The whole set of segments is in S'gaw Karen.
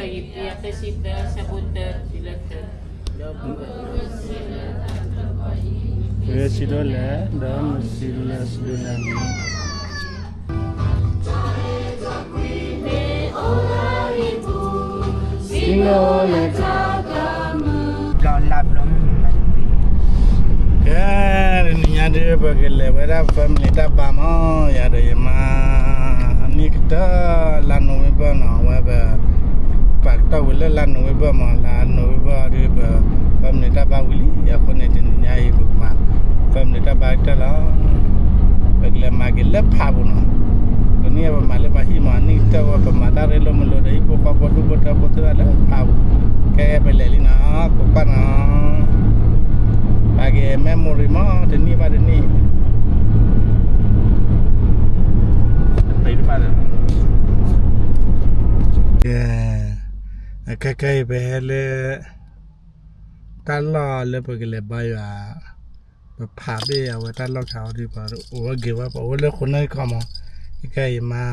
ယံးသ့ အဆၢဖိတၢ တုၤလၢသၢ, ပစံးဒိၣ်လဲၣ်, ဒီးမုၢ်စံးလၢစဒိၣ်လဲၣ်န့ၣ်, ဘျီလၢဘျီမုၢ်မုၢ်မး, ကဲ, တနံၤညါဒုး ပကလဲၤဝဲဒၣ် family တၢ်ဘါမး, ယၤဒီးယမါ, အနံၣ်ကတၢၢ် လါ November နီၤ, အဝဲပ ပာ်ကတီၢ်ဝံၤလၢလါ November မး, လါ November ဒုး ပ family တၢ်ဘါဝံၤလံ, အဃိန့ၣ် တနံၤညါအံၤ ပကမၤ family တၢ်ဘါကတၢၢ်လီၤ. ပကလဲၤမၤက့ၤလၢဖးပူၤနီၤ, ပနံၣ်ပမၤလၢပှၤဟံၣ်မး, အနံၣ်ကတၢၢ်ဝဲ ပမၤတၢ်ရ့လိာ်မုာ်လိာ်ဒီး ဟံၣ်ဖိဃီဖိဒူၣ်ဖိထၢဖိသ့ၣ်တဖၣ်လၢဖးပူၤ, ကဲ ပလဲၤလံနီၤ, ကကွၢ်နီၤ, ပာ်က့ၤ memory မး တနံၣ်ဘၣ်တနံၣ် ကဲ, အခဲခဲအံၤ ပဟဲလၢ တၢ်လီၢ်လၢပကလဲၤဘါယွၤ, ပဖးဘ့ၣ်အဝဲတၢ်လီၢ်ခးအီၤဒုး ပအိၣ်ဝဲဂ့ၤဝဲ, ပအိၣ်လၢဃိးနၣ်ရံၣ်ခီမး, ခဲခဲအံၤမး,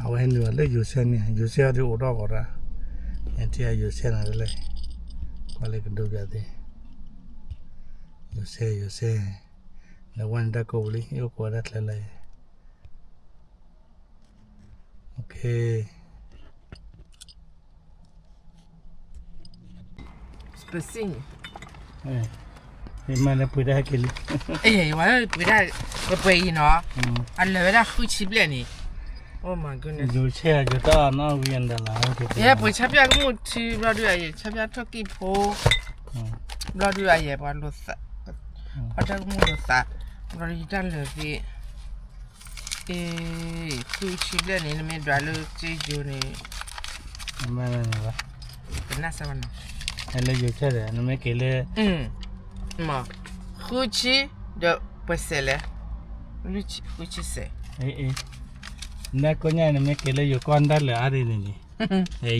အဝဲဟဲနုာ်လီၤလၢယိၤဆဲန့ၣ်, ယိၤဆဲအီၤဒုးအိၣ်ထီၣ်ကီးတၢ်, ထံၣ်ယိၤဆဲနၤဒ်လဲၣ်, ကွၢ်လၢကဒိပၠးသ့, ယိၤဆဲ ယိၤဆဲ, လဲၤဝဲန့ၣ်တၢ်ကိးပူၤလံ, အိၣ်ကိးဝဲဒၣ်ချၢလၢ ပစံး, မ့ၢ်လၢပှ့ၤဒၣ်ဟဲက့ၤလံ, ပှ့ၤဒၣ်, ပပှဲၤအံၤနီၤ, အလၢာ်ဝဲဒၣ်ဃုဆံဘျဲၣ်န့ၣ်, ယိၤဆဲအယိၤတၢ်နီၣ်ဝံၤအဒၣ်လီၤ, ယဲပှ့ၤဆါပၠၣ်ကမူၣ်ထံဘျီဒုးအယဲၢ် ဆါပၠၣ်ထီၣ်ကံၢ်ဖိ, ဘျီဒုးအယဲၢ်ပှၤလိာ်သး, ပှၤတၢ်ကမူၣ်လိာ်သး, ဘျီဒုးယတၢ်လၢာ်သ့ အ့, ဃုဆံဘျဲၣ်န့ၣ် နမ့ၢ်ဒွးလၢက့ယိၤန့ၣ်, ကနၣ်စၢ်ဝဲနီၤ, ဟဲလၢယိၤဆဲဒီး နမ့ၢ်က့ၤလၢ, မ့ၢ်, ဃုဆံ, ဒီးပှဲၤစဲးလဲၣ်, ဃုဆံစဲး, နကိးညါ နမ့ၢ်က့ၤလၢယိၤကီၢ် နတၢ်လၢာ်အါဒ်န့ၣ်န့ၣ်,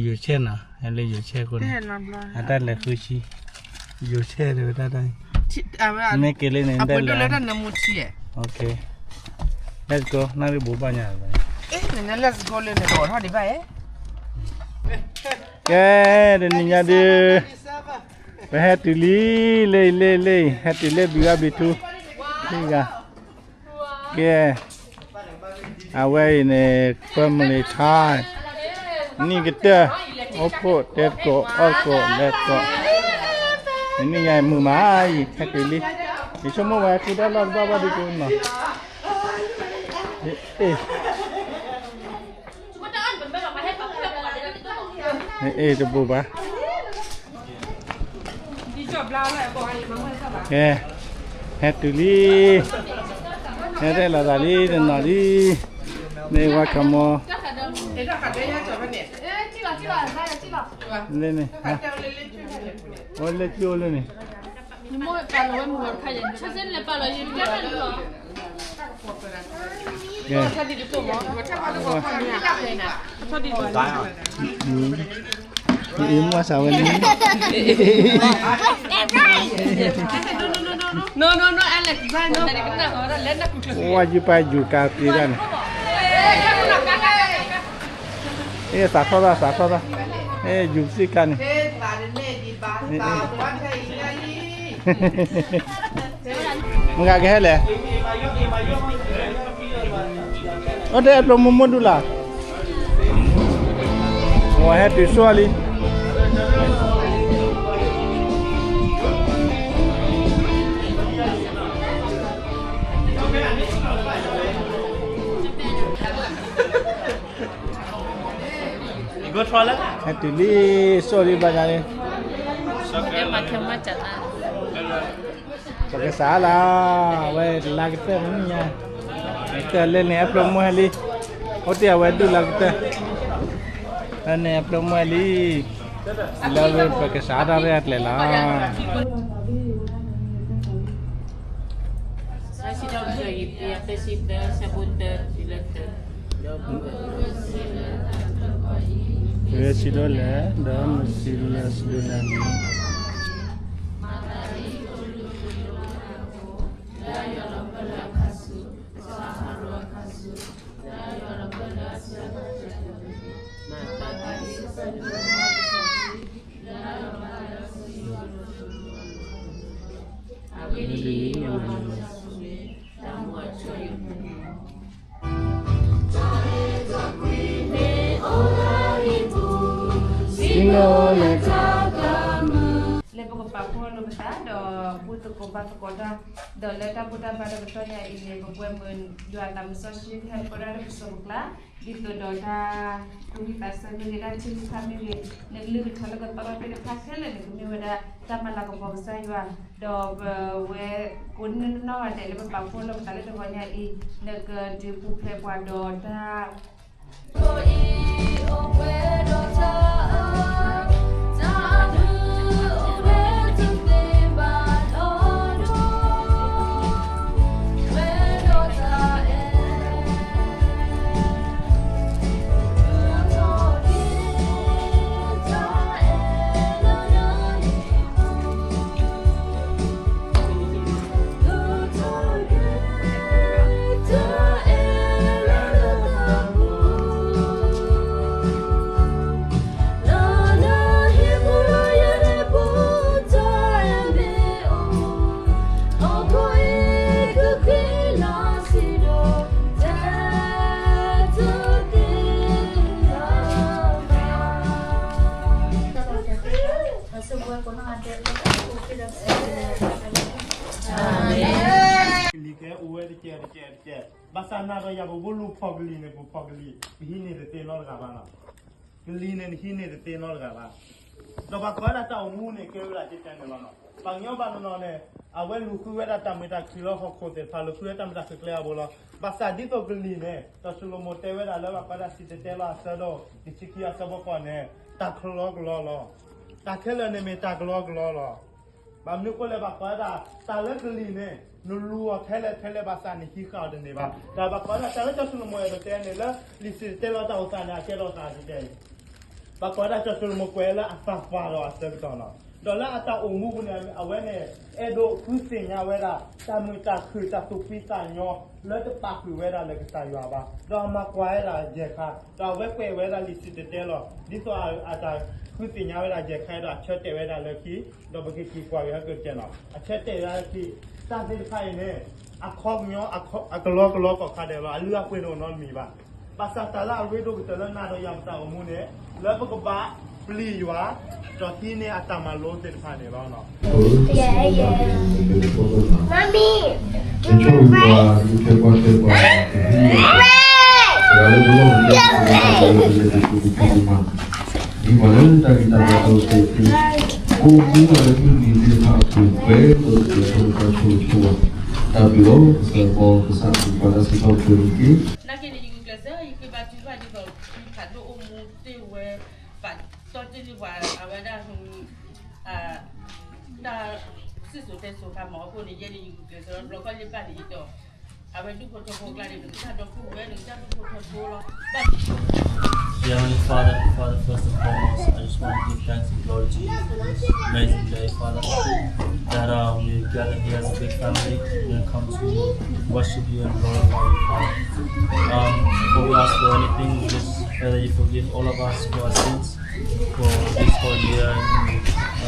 ယိၤဆဲနီၤ, ဟဲလၢယိၤဆဲအဃိန့ၣ်, အတၢ်လဲၤဃုဆံ, ယိၤဆဲဒ်ဝဲဒၣ်တၢ်, မ့ၢ်က့ၤလၢန့ၣ် နတၢ်လၢာ်, let's go, နၣ်ရံၣ်ဘိးဘၣ်ညါ, ကဲ, တနံၤညါဒုး, ပဟဲတုၤလံ, လၢအံၤ လၢအံၤ လၢအံၤ ဟဲတုၤလၢဘံဂါဘံထူ, ဂၤ, ကဲ, အဝဲအံၤန့ၣ် family time, နံၣ်ကတၢၢ်, အိၣ်ဖှိၣ်တဲသကိး အီၣ်သကိး လဲၤသကိး, တနံၤညါအံၤမုာ်မးအံၤ ဟဲတုၤလံ, ယဆိကမိၣ်ဝဲထူတၢ်လီၢ်တဘၣ်ဘၣ်ဒုးကိးနီၤ, အ့ အ့ တဘိးဘၣ်, ကဲ, ဟဲတုၤလံ, ဟဲတဲလီၤသးလံ တနီၤလံ, မ့ၢ်ဝါခမီ, လၢန့ၣ်, အိၣ်လၢကၠိလၢန့ၣ် အံၤမ့ၢ်စးဝဲလံ, ဝဲယူၤပာ်ယူၤကးက့ၤဒၣ်န့ၣ်, အ့ စးထီၣ်သး စးထီၣ်သး, အ့ ယူၤစ့ၢ်ကါန့ၣ်, မုၢ်ဂၤကဟဲလဲၣ်, အိၣ်တဲအပျိမုၢ်မုၢ်ဒူလၢ်, ဝဲဟဲတုၤဆိလံ. ဟဲတုၤလံ, ဆိၣ်လံဘျီညါလံ, ပကစးလၢ, ဝဲလါကတၢၢ်မုၢ်ညါ, ကတၢၢ်လၢန့ၣ်အပျိမုၢ်ဟဲလံ, အိၣ်တ့ၢ်အဝဲဒူၣ်လါကတၢၢ်, လၢန့ၣ်အပျိမုၢ်ဟဲလံ, လၢပကစးထီၣ်ရ့အကျဲလီၤ. ပစံးဒိၣ်လဲၣ်, ဒီးမုၢ်စံးလၢစဒိၣ်လဲၣ်န့ၣ်, မၤသးဒ်အံၤ, လၢပကပာ်ဖှိၣ်လိာ်ပသး ဒီးဘူၣ်သကိးဘါသကိးတၢ်, ဒီးလၢတၢ်ဘူၣ်တၢ်ဘါတကတီၢ်ညါအံၤန့ၣ် ပပှဲၤမုာ်ယွၤအသးမုၢ်စီဆှံ ကဟဲလၢပှဲၤဒၣ်လၢပစိၤပကျါ, ဒ်သိးဒီးတၢ်သူၣ်ဝံၣ်သးဆၢမ့ၢ်ဂ့ၤ, တၢ်ထုကဖၣ်မ့ၢ်ဂ့ၤ, နကလုၢ်ကထီၣ်လၢကသီထီၣ်သ့ၣ်တဖၣ်ခဲလၢာ်န့ၣ် ကမ့ၢ်ဝဲဒၣ်တၢ်မၤလၤကပီၤကစၢ်ယွၤ, ဒီးပဝဲကိးနံၣ်နီၢ်ဂၤဒဲးလၢပပာ်ဖှိၣ်လိာ်ပသးလၢတဂီၤညါအံၤ နကဒုးပူၤဖျဲးပှၤဒီးတၢ် ကလံၤကဲအိၣ်ဝဲတကဲးတကဲးတကဲး, ဘၣ်ဆၣ်နၤဒီးယၤပဘိလူၤဖီၣ်ကလံၤန့ၣ် ပဖီၣ်ကလံၤ ပဟံးန့ၢ်တသ့နီတဂၤဘၣ်နီၤ. ကလံၤန့ၣ် နဟံးန့ၢ်တသ့နီတဂၤဘၣ်. ဒီးပှၤကိးဝဲဒၣ်တၢ်အိၣ်မူန့ၣ် ကဲဝဲဒၣ်ကဲန့ၣ်လီၤနီၤ. ပှၤကညီဘၣ်နီၤနီၤန့ၣ် အဝဲလူၤဃုဝဲဒၣ်တၢ်မုာ်တၢ်ခုၣ်လၢဟီၣ်ခိၣ်သ့ၣ်တဖၣ် လူၤဃုဝဲတၢ်မုာ်တၢ်ခုၣ်ကျဲအဘိလီၤ. ဘၣ်ဆၣ်ဒ်သိးကလံၤန့ၣ် စီၤၡလိၤမိၣ်တဲဝဲဒၣ်လၢပှၤကိးဝဲဒၣ်စံၣ်တဲၤတဲလီၤအဆၢဒိၣ် တဆံခံအဆၢဖိဃိးန့ၣ် တၢ်ကလီကလီလီၤ. တၢ်ခဲလၢာ်န့ၣ်မ့ၢ်တၢ်ကလီကလီလီၤ. ဘၣ်မနုၤအဃိလဲၣ် ဘၣ်ကွၢ်ဝဲဒၣ် တၢ်လၢကလံၤန့ၣ် နလူၤအီၤထဲလဲၣ်ထဲလဲၣ်ဘၣ်ဆၣ်န့ၣ် ဟံးဃာ်အီၤတန့ၢ်ဘၣ်. တၢ်ဘၣ်ကွၢ်ဝဲဒၣ်တၢ်လၢစီၤၡလိၤမိၣ်အဲၣ်ဒိးတဲန့ၣ် လၢလံာ်စံၣ်တဲၤတဲလီၤတၢ်အိၣ်သးန့ၣ် အကဲထီၣ်သးဒ်တဲအံၤ, ဘၣ်ကွၢ်ဝဲဒၣ်စီၤၡလိၤမိၣ်ကွဲးလၢအသးပှၢ်ဒီးအဆၢကတီၢ်နီၤ. ဒီးလၢအတၢ်အိၣ်မူပူၤန့ၣ် အဝဲန့ၣ် အဲၣ်ဒိးဃုသ့ၣ်ညါဝဲဒၣ် တၢ်မုာ်တၢ်ခုၣ် တၢ်သူၣ်ဖှံသးညီ လၢတပာ်ဃုာ်ဝဲဒၣ်လၢကစၢ်ယွၤဘၣ်. ဒီးအမၤကွၢ်ဝဲဒၣ်ယဲၢ်ခါ, ဒီးအဝဲကွဲးဝဲဒၣ်လံာ်စံၣ်တဲၤတဲလီၤ ဒ်သိးအတၢ်ဃုသ့ၣ်ညါဝဲဒၣ်ယဲၢ်ခါဒီး အဆၢတဲာ်ဝဲဒၣ်လၢခံ, ဒီးပကက့ၤကွၢ်က့ၤဟဲက့ၤတကဲးနီၤ. အဆၢတဲာ်ဝဲဒၣ်လၢခံ, တၢ်သ့ၣ်တဖၣ်အံၤန့ၣ် အခီပညီ အကလီကလီကိးခါဒဲးလီၤ. အလုၢ်အပှ့ၤတအိၣ်နီတမံၤဘၣ်. ဘၣ်ဆၣ်တၢ်လၢအရ့ဒိၣ်ကတၢၢ်လၢနၤဒီးယၤပတၢ်အိၣ်မူန့ၣ် လၢပကဘၣ်ပျံၤယွၤ ဒီးဟံးန့ၢ်အတၢ်မၤလိသ့ၣ်တဖၣ်န့ၣ်လီၤ. Mommy, do you rest? ဒ်ပှၤလၢတၢ်ဂ့ၢ်တၢ်ကျိၤသ့ၣ်တဖၣ်အပူၤ ပှဲၤဒီးတၢ်ဂ့ၢ်တၢ်ကျိၤအသိးသ့ၣ် ကိးမူဝဲလၢမုၢ်နံၤသ့ၣ်တဖၣ်အပူၤ ပှဲၤဒီးတၢ်ဆိၣ်ဂ့ၤဆိၣ်ဝါ တၢ်ဘျုးလီၤ ကစၢ်ယွၤ ကစၢ်ခရံာ် ပှၤလၢစံးထီၣ်ပတြၢၤတက့ၢ်. နာ်က့န့ၣ် ယဂုာ်ကျဲးစၢး ယဃ့ဘါထုကဖၣ်ဒ်သိး ဖးဒိၣ်အိၣ်မူသ့ၣ်ဝဲ ပာ်တီၢ်တ့ၢ်န့ၢ်ပှၤ အဝဲဒၣ် တၢ်စံၣ်စိၤတဲစိၤခါမးအဃိန့ၣ် ယဲန့ၣ် ယဂုာ်ကျဲးစၢး ဘျီခီယဘၣ်န့ၣ်ယတီၢ် အဝဲဒူၣ်ဖိထၢဖိအကျါန့ၣ် နကစၢ်ဒီပုၢ်ဝဲၢ် နကစၢ်ဒူၣ်ဖိထၢဖိလီၤ. Dear Heavenly Father, Father, first and foremost, I just want to give thanks and glory to you for this amazing day, Father, that uh, we gather here as a big family and come to worship you and glorify you, Father. Um, before we ask for anything, we just pray that you forgive all of us for our sins, for this whole year,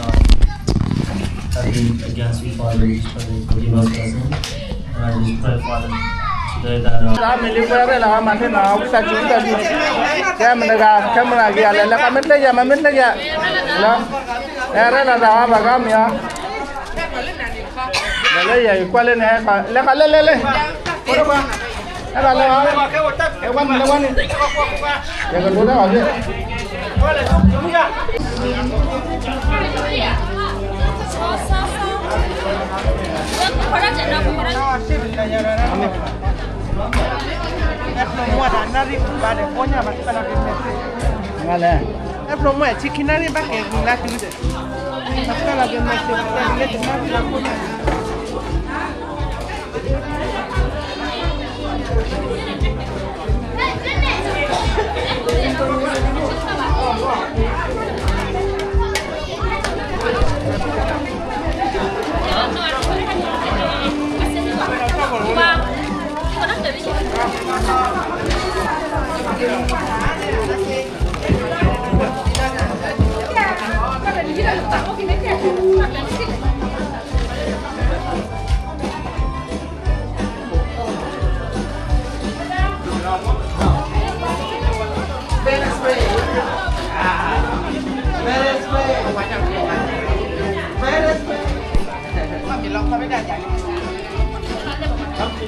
um, have been against you, Father. We just pray that you forgive us for our sins. And I just pray, Father, today that, uh, မ့ၢ်လံပှဲၤရဲၣ်လီၤ မၤသ့ၣ်နီၤ ဝံသးစူၤ ဝံသးစူၤ ကဲမနုၤဂၤ ခဲမုၢ်ဂၤက့ၤ အလဲၤလၢကမ့ၢ်တၢ်ယၤ မ့ၢ်တၢ်ယၤ လၢ အဲၣ်ရဲၣ်လီၤတၢ်ဝါဘၣ်ကီမ့ၢ်အီၤ ဒီးလၢယၤကွၢ်လၢန့ၣ် လဲၤခီလဲၤလဲၤလဲၤ အဲၣ်ဘၣ်လၢ အဲၣ်ဘၣ်လၢ အဲၣ်ဝါန့ၣ်လၢဝါန့ၣ် ယကဒိတၢ်ဘၣ်ဖဲ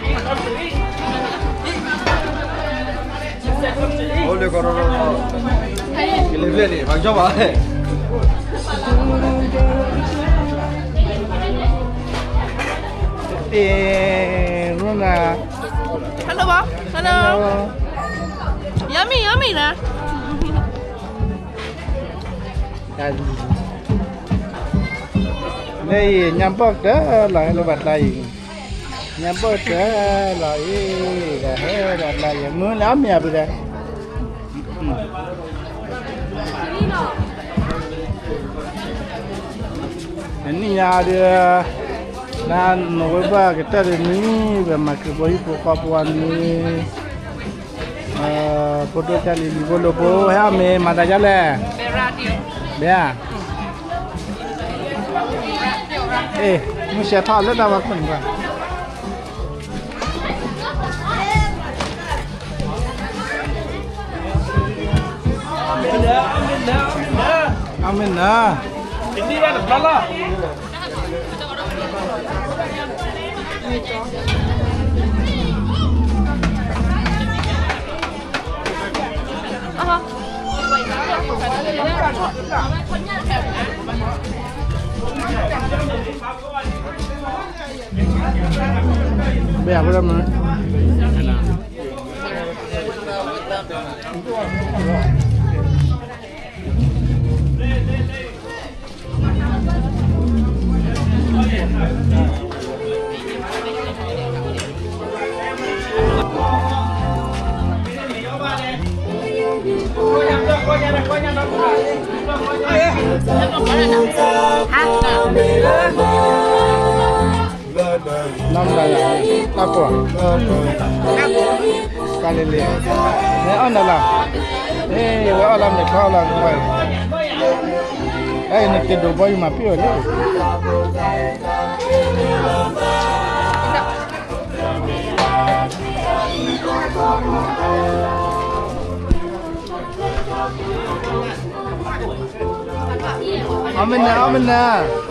အိၣ်လၢကီၢ်ဒီး ကလံၤဖျဲၣ်န့ၣ် ပှၤကညီဘၣ် တ့ၢ် ရူနၤ Hello ဘီ Hello Yummy yummy နၤ လၢအံၤ ညါဘီၣ်ကတၢၢ်လီၤ ဟဲလၢဘၣ်ကျါအံၤ ညါဘီၣ်ကတၢၢ်လီၤအံၤ ဒီးဟဲဘၣ်ကျါအံၤ မုၢ်လၢအမ့ၢ်အပူၤဒီး နံၣ်ညါဒီး လါနိၣ်ဝ့ဘၢၣ်ကတၢၢ်တနံၤ ပမၤခရံာ်ဖိဟံၣ်ဖိဃီဖိအနံၤ ဖိဒိၣ်ကၢ်လံၤလံၤဖိလိာ်ဖိ ဟဲအီၣ်မ့ၤမၤသးဒ်လဲၣ် ဘဲရၣ် ဘဲရၣ် အ့ၣ် မုၢ်ဆဲးထီၣ်လၢတၢ်ဝါခိၣ်န့ၣ်ကွၢ် အမ့ၢ်နၤ ဘယ်ရမလဲ နမ်ဒၣ်ယၤ တၢ်ကိၢ် ကါလံၤလံၤ မ့ၢ်အီၣ်နၤလီၤ မ့ၢ်ဝဲအီၣ်လီၤမ့ၢ်ထီၣ်လီၤ အဲ နက့ၤဒိးဘီယူၤမၤပ့ၢ်ဝဲလံ အီၣ်မ့ၢ်နၤ အီၣ်မ့ၢ်နၤ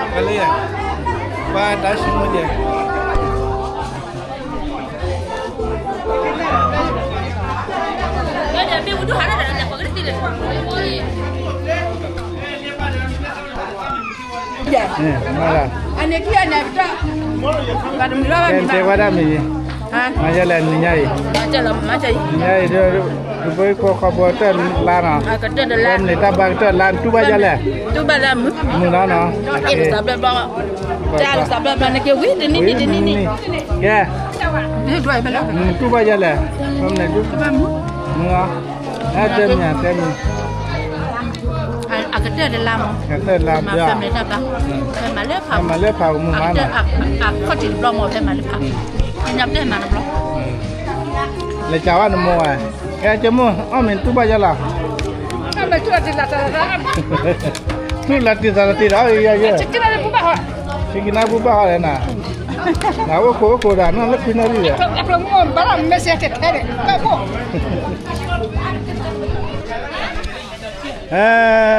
ကလံၤ ပှၤတၢ်ဆံမုၢ်ယဲၢ် အန့ၣ်ခံဂၤန့ၣ် တဲဝဲဒၣ်မ့ၢ်ယံၤ မၤယဲလဲၣ် နံၤညါအံၤ နံၤညါအံၤ ဒ် ဒ်ဖိဟံၣ်ဖိဃီဖိကတၢၢ်လါနီၤ မ့ၢ်တၢ်ဘါကတၢၢ်လါ တူၢ်ဘၣ်ယဲလဲၣ် မုာ်နီၤနီၤ တၢ်လၢသးဘျၢဘျီ တၢ်လၢသးဘျၢဘျီ နက့ၤဝံၤတနံၤနံၤတနံၤနံၤ ကဲ တူၢ်ဘၣ်ယဲလဲၣ် မုာ်နီၤ အဲတဲမ့ၢ်တဲမ့ၢ် အကတၢၢ်တလါမး ကတၢၢ်လါ မၤဖဲမလဲၣ်တၢ်ဘါ ဖဲမၤလၢဖး မၤလၢဖးမုၢ်မးနီၤ အခီၣ်ထံးတဘျီမး ဖဲမၤလၢဖး ညါပျဲမၤတဘျီ လဲၤကးဝဲနမိၢ်ဝဲ ကဲကမိၢ် အီၣ်မ့ၢ်တူၢ်ဘၣ်ယဲလီၤ တူၢ်လၢတံၢ်သးလီၤတံၢ်ဒီး ယဲယဲ ဆံကနါပူၤဘၣ်ဟီလဲၣ်နၤ နအိၣ်ခိးအိၣ်ခိးဒၣ်နီၢ်လၢခွံနၣ်ရံၣ်ဒီး အဲ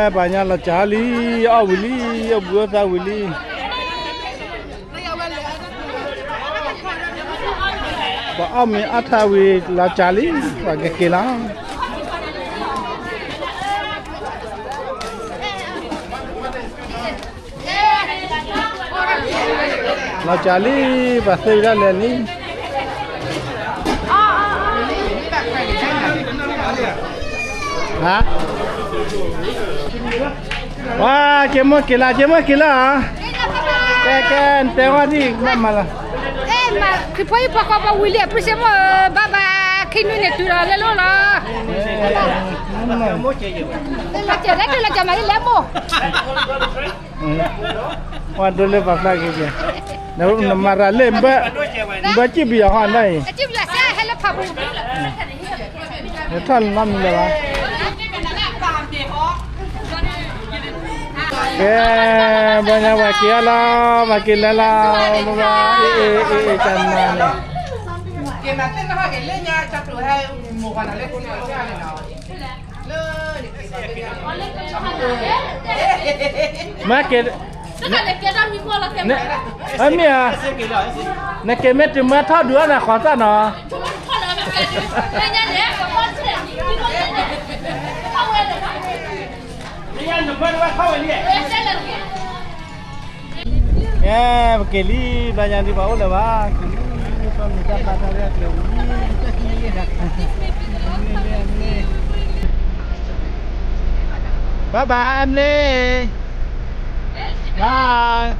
ပှၤညါလီၤစှၤလံ အီၣ်ဝံၤလံ အီၣ်ဘှံးအီၣ်သးဝံၤလံ ပှၤအီၣ်မ့ၤအီၣ်ထါဝံၤလီၤစှၤလံ ပှၤကက့ၤလီၤ လီၤစှၤလံ ပှၤသ့ဝံၤဒၣ်လဲာ်လံ ဟါ ဝါ က့ၤမိၢ်က့ၤလၢ က့ၤမိၢ်က့ၤလၢ ကဲ ကဲ နတဲဝဲဒ် ဘၣ်မၤလၢ ခရံာ်ဖိဟံၣ်ဖိဃီဖိဝံၤလံ အဖုစ့မိၢ် ဘၣ်ဘၣ် ခံနွံန့ၣ်တုၤလီၤလၢလီၢ်လီၤ လၢကၠဲးလၢကၠဲးလၢကၠဲးမၤလံလဲၣ်မိၢ် ပှၤဒိလၢပှၤဖျါက့ၤက့ၤ နမၤရၤလၢ ဘၢစံၣ်ပယီၤဟီၣ်ဒၣ်အံၤ နထီၣ်လီၤမံၤလၢၤဘၣ် ကဲ ဘၣ်ညါပှၤက့ၤအီၤလီၤ ပှၤက့ၤလၢလီၤ အ့ၣ် အ့ၣ် အ့ၣ် အ့ၣ် ကမၤန့ၣ် မၤက့ၤ အမ့ၢ်ဧါ, နက့ၤမ့ၢ်တုၤမၢထီၣ်ဒုးအီၣ်နၤဃီၤသၣ်နီၤ. ကဲ ပက့ၤလံ ဘျီညါဒ်ပှၤအိၣ်လၢၤဘၣ်, က့ၤလံ ပမုၢ်တၢ်ဘါတၢ်လၢအကျဲဝံၤလံ. Bye bye, Emily. Bye.